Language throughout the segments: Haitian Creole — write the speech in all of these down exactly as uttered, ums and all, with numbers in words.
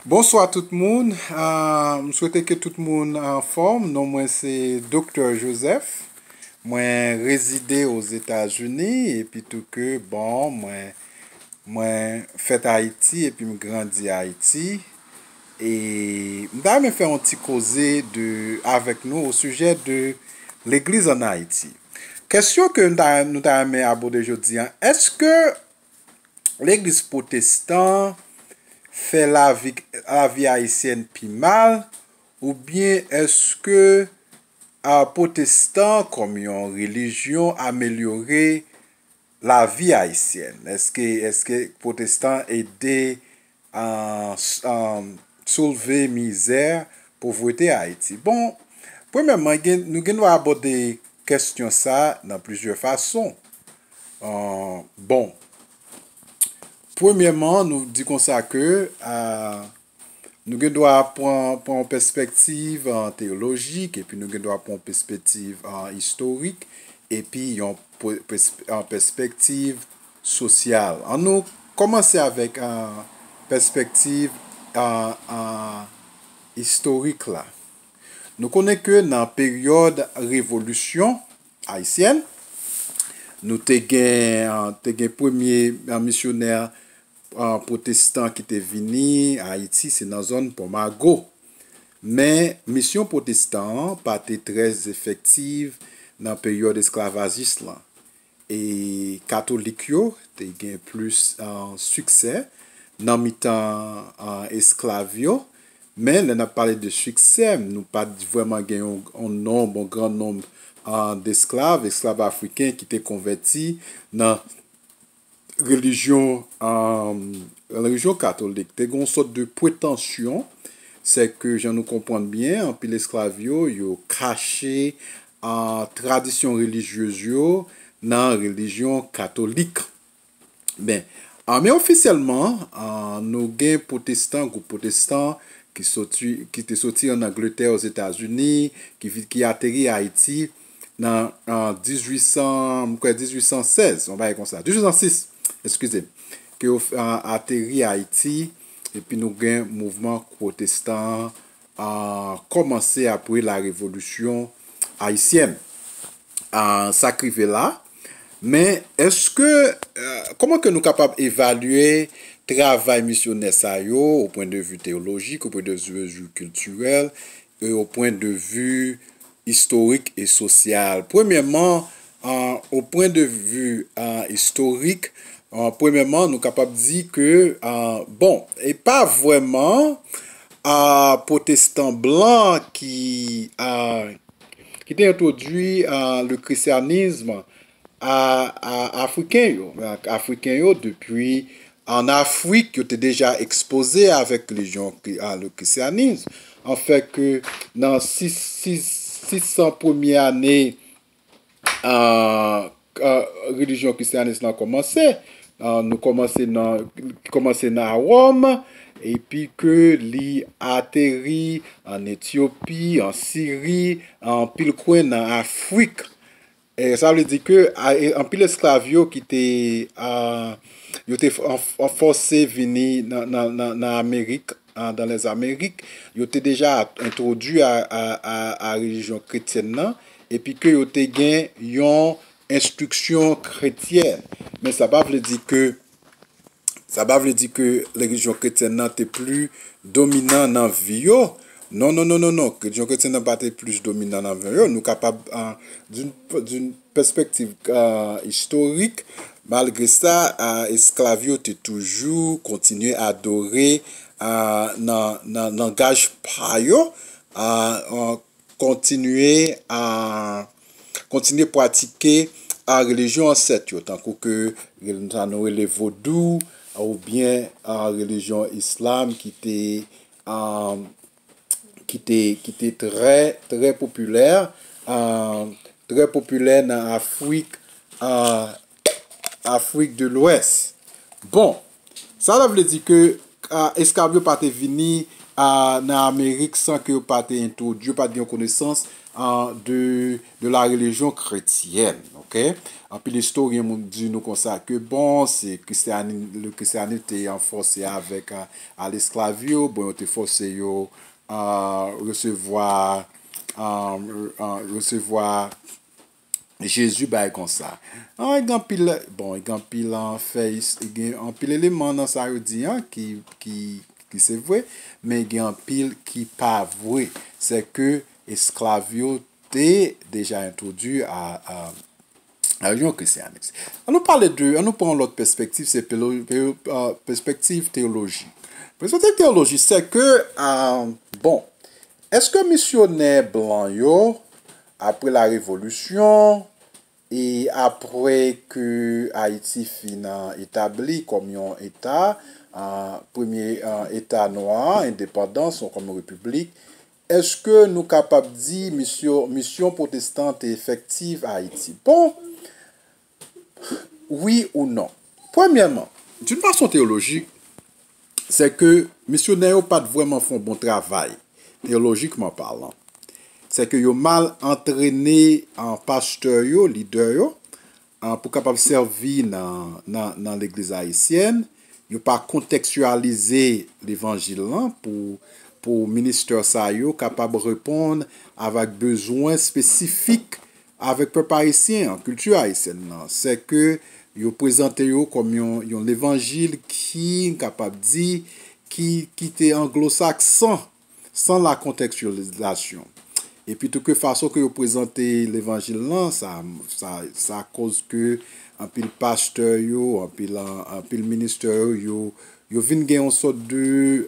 Bonswa tout moun. Ah, m swete ke tout moun anfòm. Non mwen se Doktè Joseph. Mwen rezide Ozetazini epi tou ke, bon, mwen, mwen fèt Ayiti epi m grandi Ayiti. E m ta renmen fè yon ti koze de, avèk nou o sijè de legliz ann Ayiti. Kesyon ke m ta, nou ta renmen abòde jodi a, èske legliz pwotestan fè lavi, lavi ayisyèn pi mal, oubyen èske, a, pwotestan kòm yon relijyon amelyore lavi ayisyèn? Èske, èske pwotestan ede, a, s-, a, soulve mizè, povrete Ayiti? Bon, premyèman, gen, nou gen dwa abòde kesyon sa nan plizyè fason. A, bon, premyèman, nou di konsa ke, a, nou gen dwa pran, pran yon pèspektiv, a, teyolojik, epi nou gen dwa pran yon pèspektiv, a, istorik, epi yon pè-, pès-, a, pèspektiv sosyal. Ann nou kòmanse avèk, a, pèspektiv, a, a, istorik la. Nou konnen ke nan peryòd revolisyon ayisyèn, nou te gen, a, te gen premye, a, misyonè, a, pwotestan ki te vini Ayiti, se nan zòn Pòmago. Men, misyon pwotestan an pa te trè efektiv nan peryòd esklavajis lan. E katolik yo te gen plis, a, siksè nan mitan, a, esklav yo. Men, lè n ap pale de siksè, nou pa t vrèman gen yon, yon nonb, yon gran nonb, a, desklav, esklav afriken ki te konvèti nan relijyon, a, relijyon katolik. Te gen yon sòt de pretansyon, se ke jan nou konprann byen, anpil esklav yo, yo kache, a, tradisyon relijyez yo nan relijyon katolik. Ben, a, men ofisyèlman, a, nou gen pwotestan, gwoup pwotestan ki soti, ki te soti ann Angletè, Ozetazini, ki vi-, ki ateri Ayiti nan, a, dizuit san, m kwè dizuit san sèz, yon bagay konsa, dizuit san sis, eskize, ke yo, a, ateri Ayiti, epi nou gen mouvman pwotestan an, a, kòmanse apre la revolisyon ayisyèn. A, sa k rive la. Men, èske, a, kòman ke nou kapab evalye travay misyonè sa yo, o pwen de vi teyolojik, o pwen de vi kiltirèl, e o pwen de vi istorik e sosyal? Premyèman, a, o pwen de vi, a, istorik, a, premyèman, nou kapab di ke, a, bon, e pa vrèman, a, pwotestan blan ki, a, ki te entwodui, a, le christianisme a, a, Afriken yo. Afriken yo, depi ann Afrik, yo te deja ekspoze avèk relijyon kri-, a, le christianisme. Anfèt ke nan sis, sis, sis san premye ane, a, a, relijyon krisyanis lan kòmanse, a, nou kòmanse nan, kòmanse nan Wòm, epi ke li ateri ann Etyopi, an Siri, anpil kwen nan Afrik. E sa vle di ke, a, e, anpil esklav yo ki te, a, yo te f-, an, an fòse vini nan, nan, nan, nan Amerik, a, dans les Amériques, yo te deja entwodui a, a, a, a relijyon kretyèn nan, epi ke yo te gen yon enstriksyon kretyèn. Men sa pa vle di ke, sa pa vle di ke relijyon kretyèn nan te pli dominan nan vi yo. Non, non, non, non, non. Relijyon kretyèn nan pa te plis dominan nan vi yo. Nou kapab, a, d'une, d'une pèspektiv, a, istorik, malgre sa, a, esklav yo te toujou kontinye adore, a, nan, nan langaj pa yo, a, an, kontinye, a, kontinye pratike, a, relijyon ansèt yo, tankou ke sa nou rele vodou, oubyen, a, relijyon islam ki te, a, ki te, ki te trè, trè popilè, a, trè popilè nan Afrik, a, Afrik de Lwès. Bon, sa la vle di ke, a, esklav yo pa te vini, a, nan Amerik san ke yo pa te entwodui, yo pa t gen yon konesans euh, de, de la religion chrétienne, ok? Anpil istoryen moun di nou konsa ke bon, se kristyani-, le christianisme te ranfòse avèk, euh, a lesklav yo, bon, yo te fòse yo, euh, resevwa, euh, euh, resevwa Jezi bay konsa. An, gen anpil, bon, gen anpil an fè, gen anpil eleman nan sa yo di an ki, ki, ki se vre, men gen anpil ki pa vre. Se ke esklav yo te deja entwodui a, a, a yon krisyanis. An nou pale de, an nou pran yon lòt pèspektiv, se pelo-, pelo-, euh, pèspektiv teyolojik. Pèspektiv teyolojik, se ke, euh, bon, èske misyonè blan yo, apre la revolisyon, e apre ke Ayiti fin, euh, etabli kòm yon eta, euh, premye, euh, eta nwa, endepandans, kòm yon repiblik, èske nou kapab di misyon, misyon pwotestan te efektiv Ayiti? Bon, wi ou non? Premyèman, d'une façon théologique, se ke misyonè yo pa t vrèman fè yon bon travay, teyolojikman palan. Se ke yo mal antrene, an, pastè yo, lidè yo, an, pou kapab sèvi nan, nan, nan legliz ayisyèn. Yo pa kontekstyalize levanjil lan pou, pou ministè sa yo kapab reponn avèk bezwen espesifik avèk pèp ayisyen an, kilti ayisyèn nan. Se ke yo prezante yo kòm yon, yon levanjil ki, m kapab di, ki, ki te anglosakson, san la kontekstyalizasyon. Epi tou ke fason ke yo prezante levanjil lan, sa, sa, sa koz ke anpil pastè yo, anpil, anpil ministè yo, yo, yo vin gen yon sòt de,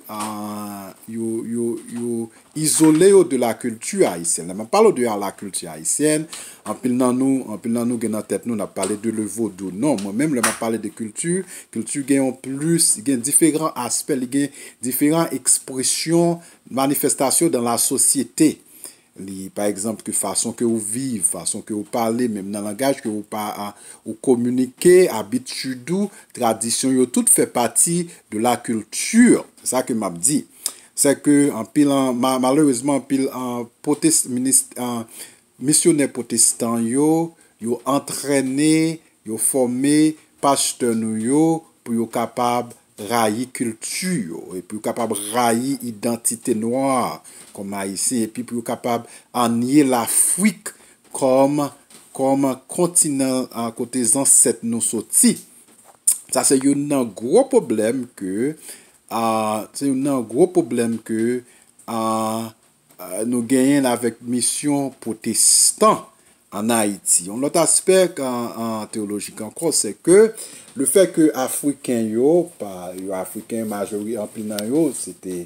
ah, yo, yo, yo izole yo de la kilti ayisyèn. Lè m ap pale de la kilti ayisyèn, anpil nan nou, anpil nan nou gen nan tèt nou, n ap pale de le vodou. Non, mwen menm, lè m ap pale de kilti, kilti gen yon plis, gen diferan aspè, li gen diferan ekspresyon, manifestasyon dan la sosyete. Li, pa egzanp, ke fason ke ou viv, fason ke ou pale, menm nan langaj ke ou pa, a, ou kominike, abitid ou, tradisyon yo, tout fè pati de la kilti. Se sa ke m ap di. Se ke anpil, an, ma-, malerezman, anpil, an, pwotes-, minis-, an, misyonè pwotestan yo, yo antrene, yo fòme pastè nou yo pou yo kapab rayi kilti yo, epi yo kapab rayi idantite nwa kòm Ayisyen, epi pou yo kapab anye Lafrik kòm, kòm kontinan, a, kote zansèt nou soti. Sa se youn nan gwo pwoblèm ke, a, se youn nan gwo pwoblèm ke, a, a, nou genyen avèk misyon pwotestan ann Ayiti. Yon lòt aspè, an, an teyolojik ankò, se ke le fè ke Afriken yo, pa, yo Afriken, majori-, anpil nan yo, se te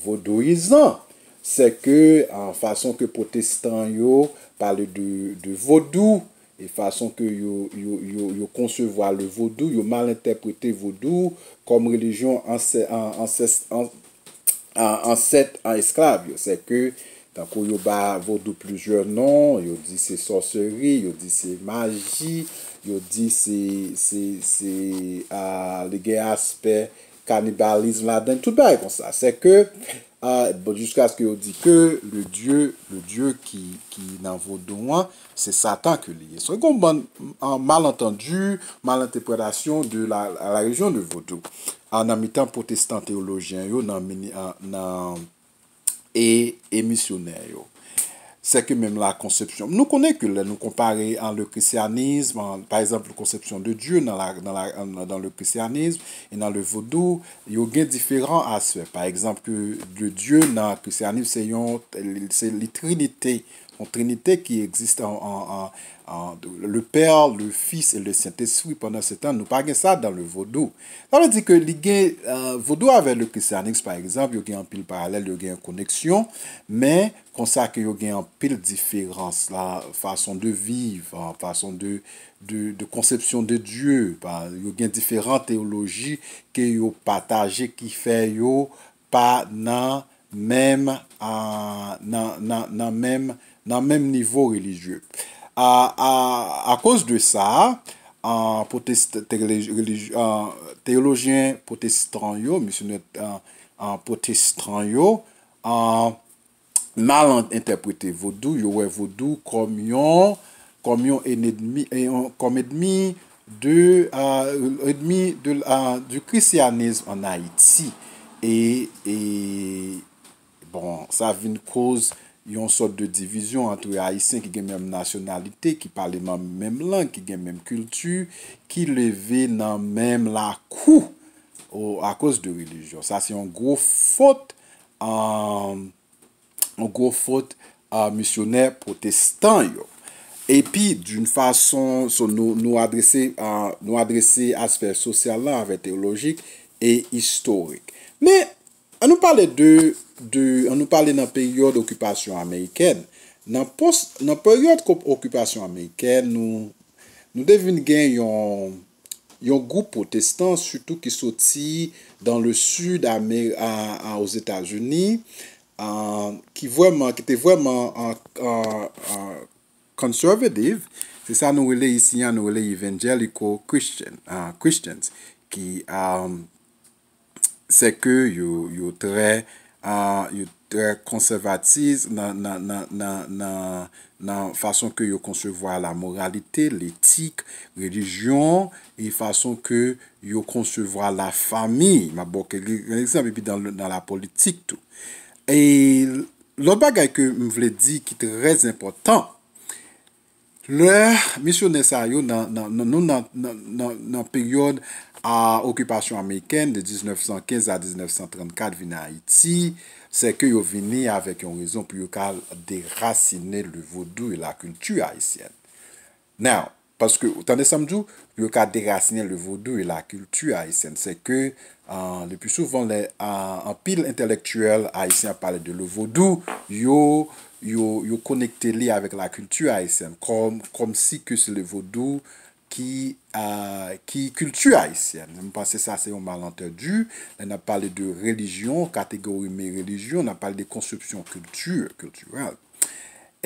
vodouyizan. Se ke, an, fason ke pwotestan yo pale de, de vodou, e fason ke yo, yo, yo, yo konsevwa le vodou, yo mal entèprete vodou kòm relijyon ansè-, an-, ansès-, an-, an-, ansèt an esklav yo. Se ke, tankou yo ba vodou plizyè non, yo di se sòseri, yo di se maji, yo di se, se, se, a, li gen aspè kanibalizm ladan, tout bagay konsa. Se ke, a, bon, jiskaske yo di ke le Dieu, le Dieu ki, ki nan vodou an, se Satan ke li ye. Se yon bann, a, malantandi, malentèpretasyon de la, la religion de vodou. A, nan mitan pwotestan teyolojyen yo, nan mini-, a, nan, e, e misyonè yo. Se ke menm la konsepsyon. Nou konnen ke lè nou konpare an le christianisme, an, pa egzanp, konsepsyon de Dieu nan la, nan la, an, dans le christianisme e nan le vodou, yo gen diferan aspè. Pa egzanp, ke le Dieu nan christianisme se yon, se li trinite, yon trinite ki egziste an, an, an, an, le Père, le Fils et le Saint-Esprit. Pandan se tan, nou pa gen sa dans le vodou. Sa vle di ke li gen, euh, vodou avèk le christianisme, pa egzanp, yo gen anpil paralèl, yo gen koneksyon, men konsa ke yo gen anpil diferans, la façon de vivre, an, façon de, de, de conception de Dieu, pa, yo gen diferan teyoloji ke yo pataje ki fè yo pa nan menm, a, nan, nan, nan menm, nan menm nivo relijye. A, a, akoz de sa, a, pwotest-, te-, relij-, a, teyolojyen pwotestan yo, misyonè, a, a, pwotestan yo, a, mal entèprete vodou, yo wè vodou kòm yon, kòm yon enedmi, yon, kòm edmi de, euh, edmi de, euh, du christianisme en Haïti. E, e, bon, sa vin koz yon sòt de divizyon ant Ayisyen ki gen menm nasyonalite, ki pale menm, menm lang, ki gen menm kilti, ki leve nan menm lakou o, akoz de relijyon. Sa se yon gwo fot, euh, yon gwo fot, euh, misyonè pwotestan yo. Epi, d'une façon, so nou, nou adrese, euh, nou adrese aspè sosyal la avèk teyolojik e istorik. Men, an nou pale de, de, an nou pale nan peryòd okipasyon amerikèn. Nan pos, nan peryòd ko- okipasyon amerikèn, nou, nou te vin gen yon, yon gwoup pwotestan, sitou ki soti dans le sud Amé- a, a, Ozetazini, a, ki vrèman, ki te vrèman an, an, an conservative, se sa nou rele isi a, nou rele evangelical Christian, a, Christians, ki, a, se ke yo, yo trè, a, yo trè konsèvatis nan, nan, nan, nan, nan, nan fason ke yo konsevwa la moralite, letik, relijyon, e fason ke yo konsevwa la fami. M ap ba w kèk egzanp, epi nan, nan la politik tou. E lòt bagay ke m vle di ki trè enpòtan, lè misyonè sa yo nan, nan, nan, nou nan, nan, nan, nan peryòd a okipasyon amerikèn de diznèf san kenz a diznèf san trannkat vin Ayiti, se ke yo vini avèk yon rezon pou yo ka derasinen le vodou e la kilti ayisyèn. Now, paske, tande sa m di w, pou yo ka derasinen le vodou e la kilti ayisyèn, se ke, euh, le plus souvent, lè, euh, anpil entèlektyèl ayisyen ap pale de le vodou, yo, yo, yo konekte li avèk la kilti ayisyèn, kòm, kòm si ke se le vodou ki, euh, ki kilti ayisyèn. M panse sa se yon malantèdi. Lè n ap pale de relijyon, kategori men relijyon, n ap pale de konsepsyon kilti, kiltirèl.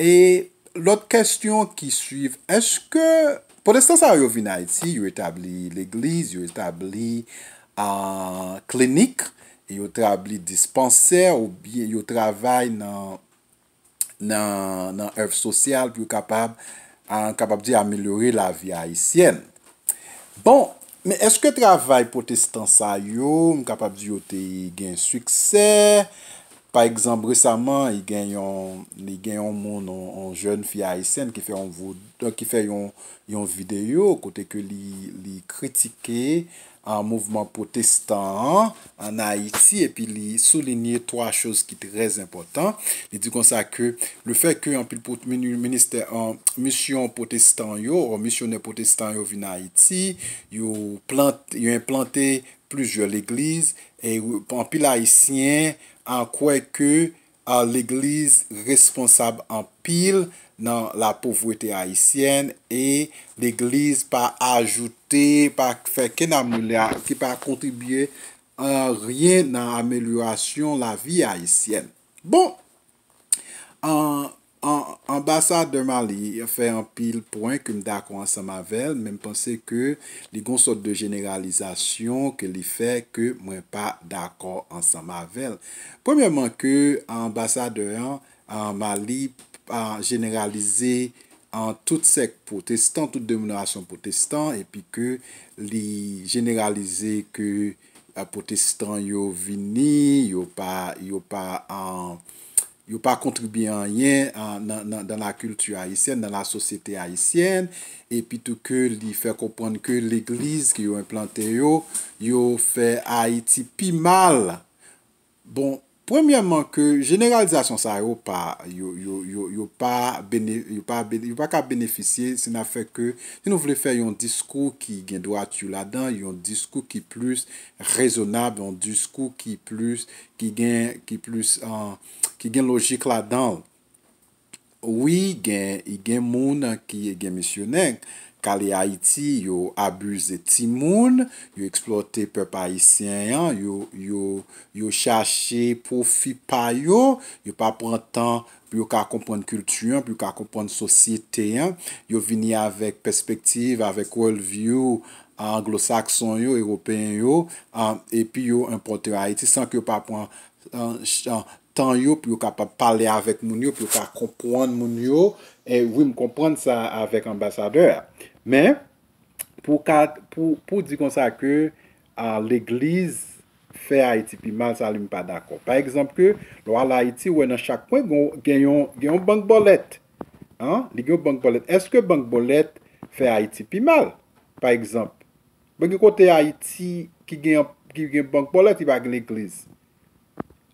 E lòt kèsyon ki swiv, èske pwotestan sa yo vin Ayiti, yo etabli legliz, yo etabli, ah, klinik, yo etabli dispansè, oubyen yo travay nan, nan, nan èv sosyal pou yo kapab, ah, kapab di amelyore lavi ayisyèn? Bon, men èske travay pwotestan sa yo, m kapab di yo te gen siksè? Pa egzanp, resaman, li gen yon, li gen yon moun, yon, yon jèn fi ayisyèn ki fè yon vo-, ki fè yon, yon videyo kote ke li, li kritike, ah, mouvman pwotestan an ann Ayiti, epi li soulinye twa choz ki trè enpòtan. Li di konsa ke le fè ke anpil pwot-, mini-, ministè, ah, misyon pwotestan yo, ou misyonè pwotestan yo vin Ayiti, yo plant-, yo enplante plizyè legliz, e anpil ayisyen, ah, kwè ke, ah, legliz responsab anpil nan lapovrete ayisyèn, e legliz pa ajoute, pa fè kenn amelya-, ki pa kontribye anyen nan amelyorasyon lavi ayisyèn. Bon, an, an, anbasadè Marly fè anpil pwen ke m dakò ansanm avè l, men m panse ke li gon sòt de jeneralizasyon ke li fè ke mwen pa dakò ansanm avè l. Premyèman ke anbasadè an, an, Marly, an, jeneralize an tout sèk pwotestan, tout denominasyon pwotestan, epi ke li jeneralize ke, a, pwotestan yo vini, yo pa, yo pa, an, yo pa kontribye anyen, an, nan, nan, dans la culture haïtienne, dans la société haïtienne, epi tou ke li fè konprann ke legliz ke yo enplante yo, yo fè Ayiti pi mal. Bon, premyèman ke jeneralizasyon sa yo pa, yo, yo, yo, yo pa bene-, yo pa bene-, yo pa ka benefisye si n ap fè ke, si nou vle fè yon diskou ki gen dwati ladan, yon diskou ki plis rezonab, yon diskou ki plis, ki gen, ki plis, an, ki gen lojik ladan l. Wi, gen, gen moun ki, gen misyonè k ale Ayiti, yo abize timoun, yo eksplwate pèp ayisyen an, yo, yo, yo chache pwofi pa yo, yo pa pran tan pou yo ka konprann kilti an, pou yo ka konprann sosyete an, yo vini avèk pèspektiv, avèk world view anglosakson yo, ewopeyen yo, an, epi yo enpòte Ayiti san ke yo pa pran, an, ch-, an, tan yo pou yo kapab pale avèk moun yo, pou yo ka konprann moun yo. E wi, m konprann sa avèk anbasadè a. Men, pou ka, pou, pou di konsa ke a, legliz fè Ayiti pi mal, sa li m pa dakò. Pa egzanp, ke lè w al Ayiti, ou wè nan chak kwen gen, gen yon, gen yon bank bòlèt. An? Li gen yon bank bòlèt. Èske bank bòlèt fè Ayiti pi mal? Pa egzanp, bon, gen kote Ayiti ki gen, ki gen bank bòlèt, ki pa gen legliz.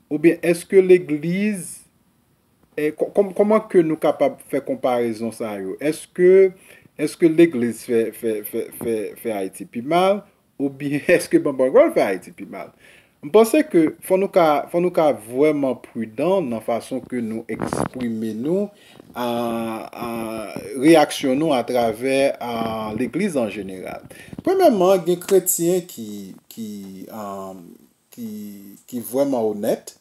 Oubyen èske legliz, e, kò-, kòm-, kòman ke nou kapab fè konparezon sa yo? Èske, èske legliz fè, fè, fè, fè, fè Ayiti pi mal? Oubyen èske bank bòlèt fè Ayiti pi mal? M panse ke fò nou ka, fò nou ka vrèman pridan nan fason ke nou eksprime nou, a, a, reyaksyon nou atravè, a, legliz an jeneral. Premyèman, gen kretyen ki, ki, a, ki, ki vrèman onèt,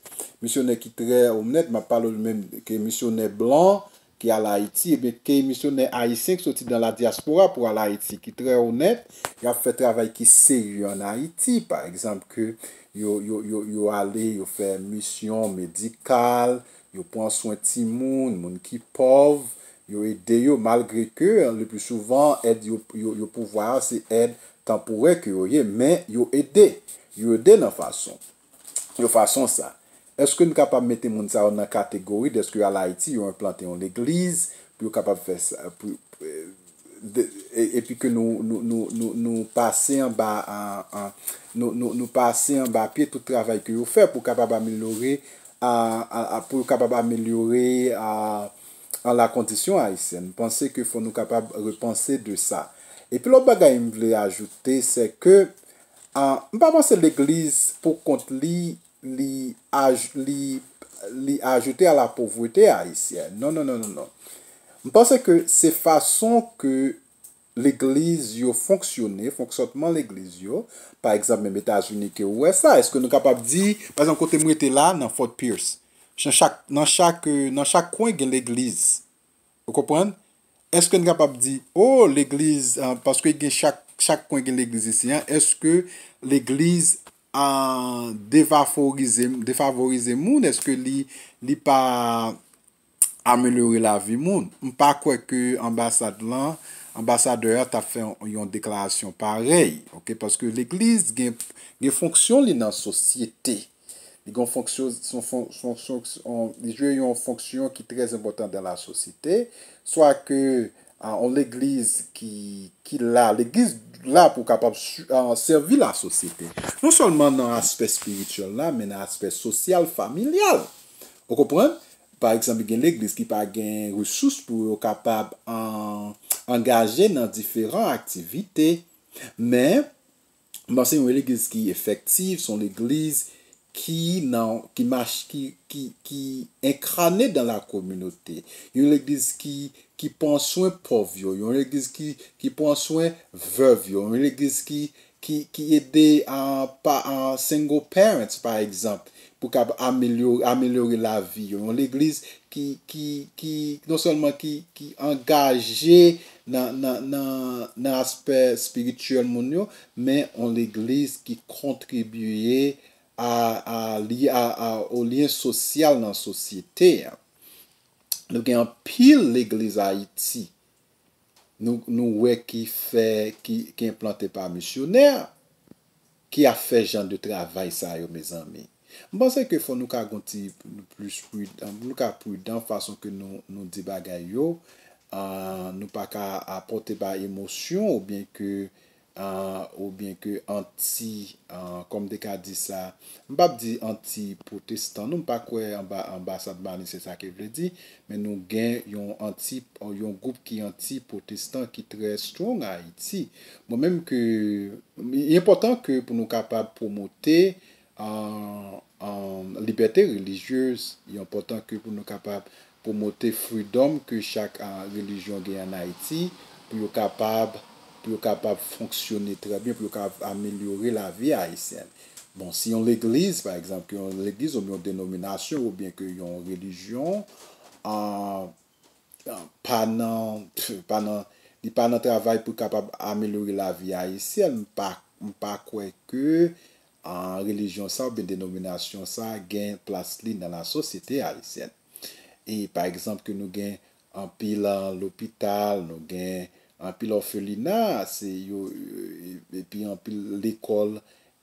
misyonè ki trè onèt, m ap pale w menm ke misyonè blan ki al Ayiti, ebyen ke misyonè ayisyen ki soti nan la dyaspora pou al Ayiti, ki trè onèt, y ap fè travay ki serye an Ayiti. Pa egzanp, ke yo, yo, yo, yo ale, yo fè misyon medikal, yo pran swen timoun, moun ki pòv, yo ede yo, malgre ke, le pli souvan, èd yo, yo, yo pouvwa a, se èd tanporè ke yo ye, men yo ede. Yo ede nan fason, yo fason sa. Èske nou kapab mete moun sa yo nan kategori dèske yo al Ayiti, yo enplante yon legliz, pou yo kapab fè sa, pou, e, de, e, epi ke nou, nou, nou, nou, nou pase anba, a, a, nou, nou, nou pase anba pye tout travay ke yo fè pou kapab amelyore, a, a, a, pou yo kapab amelyore, a, an la kondisyon ayisyèn. M panse ke fò nou kapab repanse de sa. Epi lòt bagay m vle ajoute, se ke, a, m pa panse legliz pou kont li, li, aj, li, li ajoute a la pauvreté haïtienne. Non, non, non, non, non. M panse ke se fason ke legliz yo fonksyone, fonksyònman legliz yo, pa egzanp, menm Etazini ke ou wè sa, èske nou kapab di, pa egzanp, kote m rete la, nan Fort Pierce, nan chak, nan chak, e, nan chak kwen gen legliz. Ou konprann? Èske n kapab di, o, legliz, a, paske gen chak, chak kwen gen legliz isi an, èske legliz, a, defavorize, defavorize moun? Èske li, li pa amelyore lavi moun? M pa kwè ke anbasad lan, anbasadè a t ap fè yon, yon deklarasyon parèy, oke? Paske legliz gen, gen fonksyon li nan sosyete. Li gen yon fonksyon, se yon fon-, se yon, se yon, se yon, li jwe yon fonksyon ki trè enpòtan dan la sosyete. Swa ke, a, yon legliz ki, ki la, legliz la pou kapab su-, a, sèvi la sosyete. Non sèlman nan aspè espirityèl la, men nan aspè sosyal, familyal. Ou konprann? Pa egzanp, gen legliz ki pa gen resous pou yo kapab, a, angaje nan diferan aktivite. Men, m panse yon legliz ki efektif, se yon legliz ki nan, ki mach, ki, ki, ki enkrane dan la kominote. Yon legliz ki, ki pran swen pòv yo. Yon legliz ki, ki pran swen vèv yo. Yon legliz ki, ki, ki ede, a, pa, a, single parents, pa egzanp, pou kab amelyore, amelyore lavi yo. Yon legliz ki, ki, ki, non sèlman ki, ki angaje nan, nan, nan, nan aspè espirityèl moun yo, men yon legliz ki kontribye a, a, li, a, a, o lyen sosyal nan sosyete a. Nou gen anpil legliz Ayiti, nou, nou wè ki fè, ki, ki enplante pa misyonè, ki ap fè jan de travay sa yo, mezanmi. M panse ke fò nou ka gon ti plis pridan, nou ka pridan fason ke nou, nou di bagay yo. Ah, nou pa ka a pòte ba emosyon oubyen ke, ah, oubyen ke anti, ah, kòm te ka di sa, m p ap di anti pwotestan, non, m pa kwè anba, anbasad Mali se sa ke vle di, men nou gen yon anti, yon gwoup ki anti pwotestan ki trè strong Ayiti. Mwen menm ke, li enpòtan ke pou nou kapab pwomote, ah, ah, libète relijyez, li enpòtan ke pou nou kapab pwomote freedom ke chak, ah, relijyon gen an Ayiti, pou yo kapab, pou yo kapab fonksyone trè byen, pou yo kapab amelyore lavi ayisyèn. Bon, si yon legliz, pa egzanp, ke yon legliz oubyen yon denominasyon oubyen ke yon relijyon, ah, pa nan, pa nan, li pa nan travay pou kapab amelyore lavi ayisyèn, m pa, m pa kwè ke, an relijyon sa oubyen denominasyon sa gen plas li nan lasosyete ayisyèn. E pa egzanp ke nou gen anpil an lopital, nou gen anpil òfelina, se yo, e- epi anpil lekòl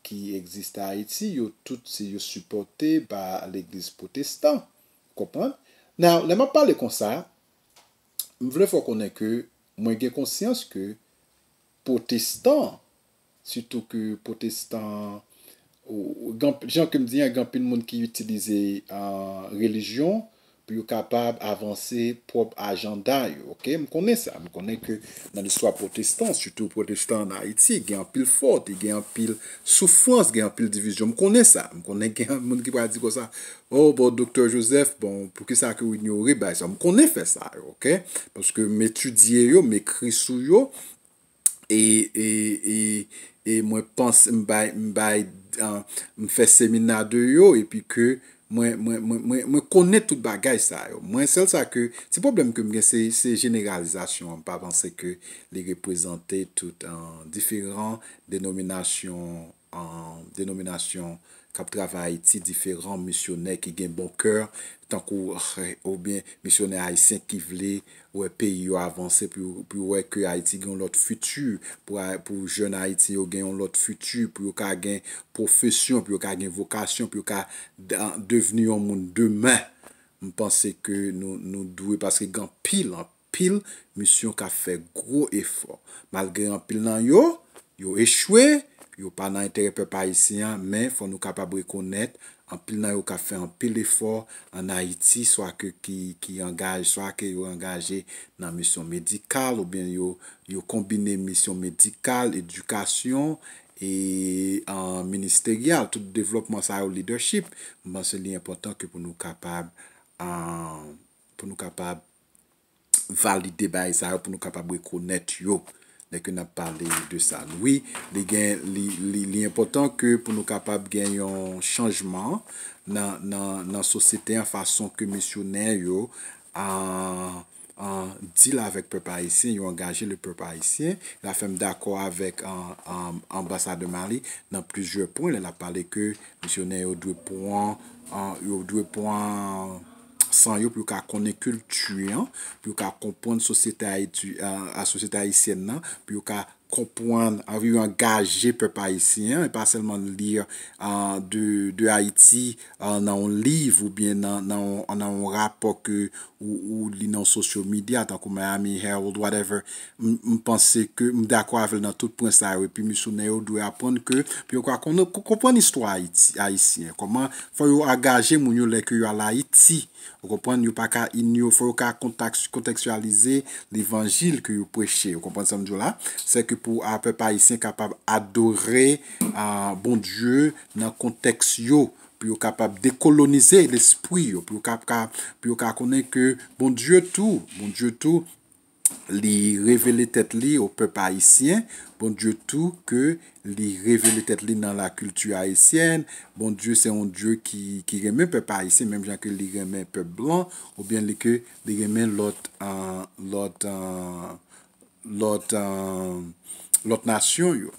ki egziste Ayiti, yo tout se yo sipòte pa legliz pwotestan. Konprann? Now, lè m ap pale konsa, m vle fè w konnen ke mwen gen konsyans ke pwotestan, sitou ke pwotestan, ou, ou, gen- jan ke m di an, gen anpil moun ki itilize ah, relijyon pou yo kapab avanse pwòp ajanda yo, oke? M konnen sa, m konnen ke nan listwa pwotestan, sitou pwotestan an Ayiti, gen anpil fòt, gen anpil soufrans, gen anpil divizyon, m konnen sa, m konnen gen moun ki pral di konsa, oh, bon, Doktè Joseph, bon, poukisa ke w inyore bagay sa? M konnen fè sa yo, oke? Paske m etidye yo, m ekri sou yo, e, e, e, e mwen panse, m bay, m bay, ah, m fè semina de yo, epi ke mwen, mwen, mwen, mwen, mwen konnen tout bagay sa yo. Mwen, sèl sa ke, ti pwoblèm ke m gen, se, se jeneralizasyon an. M pa panse ke li reprezante tout, ah, diferan denominasyon, ah, denominasyon k ap travay Ayiti, diferan misyonè ki gen bon kè, tankou, oubyen misyonè ayisyen ki vle wè peyi yo avanse, pou, pou wè ke Ayiti gen yon lòt fiti, pou, a- pou jèn Ayiti yo gen yon lòt fiti, pou yo ka gen pwofesyon, pou yo ka gen vokasyon, pou yo ka da- devni yon moun demen. M panse ke nou, nou dwe, paske gen anpil, anpil misyon k ap fè gwo efò. Malgre anpil nan yo, yo echwe, yo pa nan enterè pèp ayisyen an, men fò nou kapab rekonèt, anpil nan yo ka fè anpil efò ann Ayiti, swa ke ki, ki angaj, swa ke yo angaje nan misyon medikal, oubyen yo, yo konbine misyon medikal, edikasyon, e an ministeryal, tout devlòpman sa yo, leadership, m panse li enpòtan ke pou nou kapab, ah, pou nou kapab valide bagay sa yo, pou nou kapab rekonèt yo lè ke n ap pale de sa. Wi, li gen, li, li, li enpòtan ke pou nou kapab gen yon chanjman nan, nan, nan sosyete an, fason ke misyonè yo, ah, ah, deal avèk pèp ayisyen, yo angaje le pèp ayisyen. Sa fè m dakò avèk, ah, ah, anbasadè Marly nan plizyè pwen, lè l ap pale ke misyonè yo dwe pran, ah, yo dwe pran san yo pou yo ka konnen kilti an, pou yo ka konprann sosyete Ayiti, ah, a sosyete ayisyèn nan, pou yo ka konprann, anvi yo angaje pèp ayisyen an, e pa sèlman li, ah, de, de Ayiti, ah, nan yon liv oubyen nan, nan, yon- nan yon rapò ke ou, ou li nan social media, tankou Miami Herald, whatever. M, m panse ke m dakò avè l nan tout pwen sa yo. Epi misyonè yo dwe aprann ke, pou yo ka konn- ko- konprann istwa Ayiti, ayisyen. Kòman fò yo angaje moun yo lè ke yo al Ayiti. Ou konprann, yo pa ka inyo, fò yo ka kontaks- kontekstyalize levanjil ke yo preche. Ou konprann sa m di w la? Se ke pou a pèp ayisyen kapab adore, ah, Bondye nan kontèks yo, pou yo kapab dekolonize lespri yo, pou yo ka, ka, pou yo ka konnen ke Bondye tou, Bondye tou, li revele tèt li o pèp ayisyen, Bondye tou ke li revele tèt li nan lakilti ayisyèn, Bondye se yon Dye ki, ki renmen pèp ayisyen, menm jan ke li renmen pèp blan, oubyen li ke li renmen lòt, ah, lòt, ah, lòt, ah, lòt nasyon yo.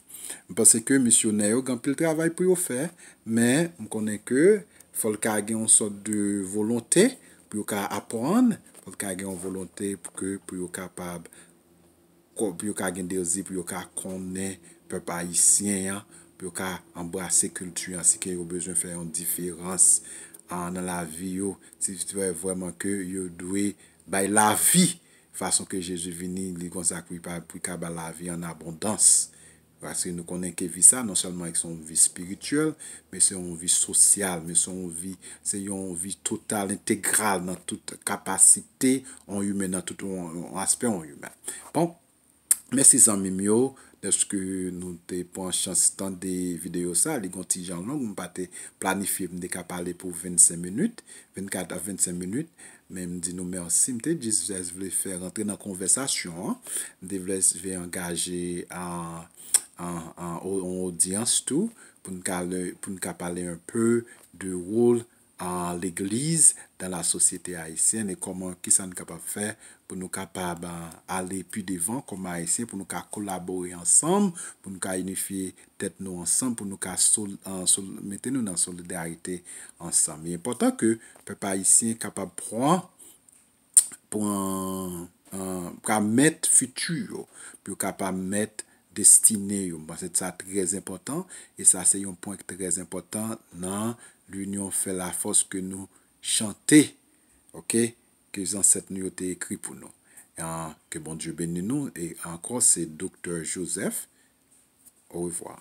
M panse ke misyonè yo gen anpil travay pou yo fè, men m konnen ke fò l ka gen yon sòt de volonte pou yo ka aprann, fò l ka gen yon volonte pou ke, pou yo kapab, ko- pou yo ka gen dezi, pou yo ka konnen pèp ayisyen an, pou yo ka anbrase kilti an, si ke yo bezwen fè yon diferans, ah, nan lavi yo, si se vrèman ke yo dwe bay lavi fason ke Jezi vini, li konsa pou li pa, pou li ka ba lavi an abondans. Paske nou konnen ke vi sa, non sèlman se yon vi espirityèl, men se yon vi sosyal, men se yon vi, se yon vi total, entegral nan tout kapasite yon imen, nan tout yon, yon aspè yon imen. Bon, mèsi zanmi m yo, dèske nou te pran chans tande videyo sa, li gon ti jan long, m pa te planifye pou m te ka pale pou vennsenk minit, vennkat a vennsenk minit, men m di nou mèsi, m te jis vle fè rantre nan konvèsasyon an, m te vle vle angaje an, an, an, o- an odyans tou, pou n ka, le- pou n ka pale un peu de wòl an legliz, dan la sosyete ayisyèn, e kòman, kisa n kapab fè pou nou kapab ale pi devan kòm Ayisyen, pou nou ka kolabore ansanm, pou nou ka inifye tèt nou ansanm, pou nou ka sol, an, sol, mete nou nan solidarite ansanm. Li enpòtan ke pèp ayisyen kapab pran pran, ka mèt fiti yo, pou yo kapab mèt destine yo. M panse sa trè enpòtan, e sa se yon pwen ki trè enpòtan nan L'union fait la force ke nou chante, oke, ke zansèt nou yo te ekri pou nou. Ke Bondye beni nou, e ankò se Doktè Joseph. Orevwa.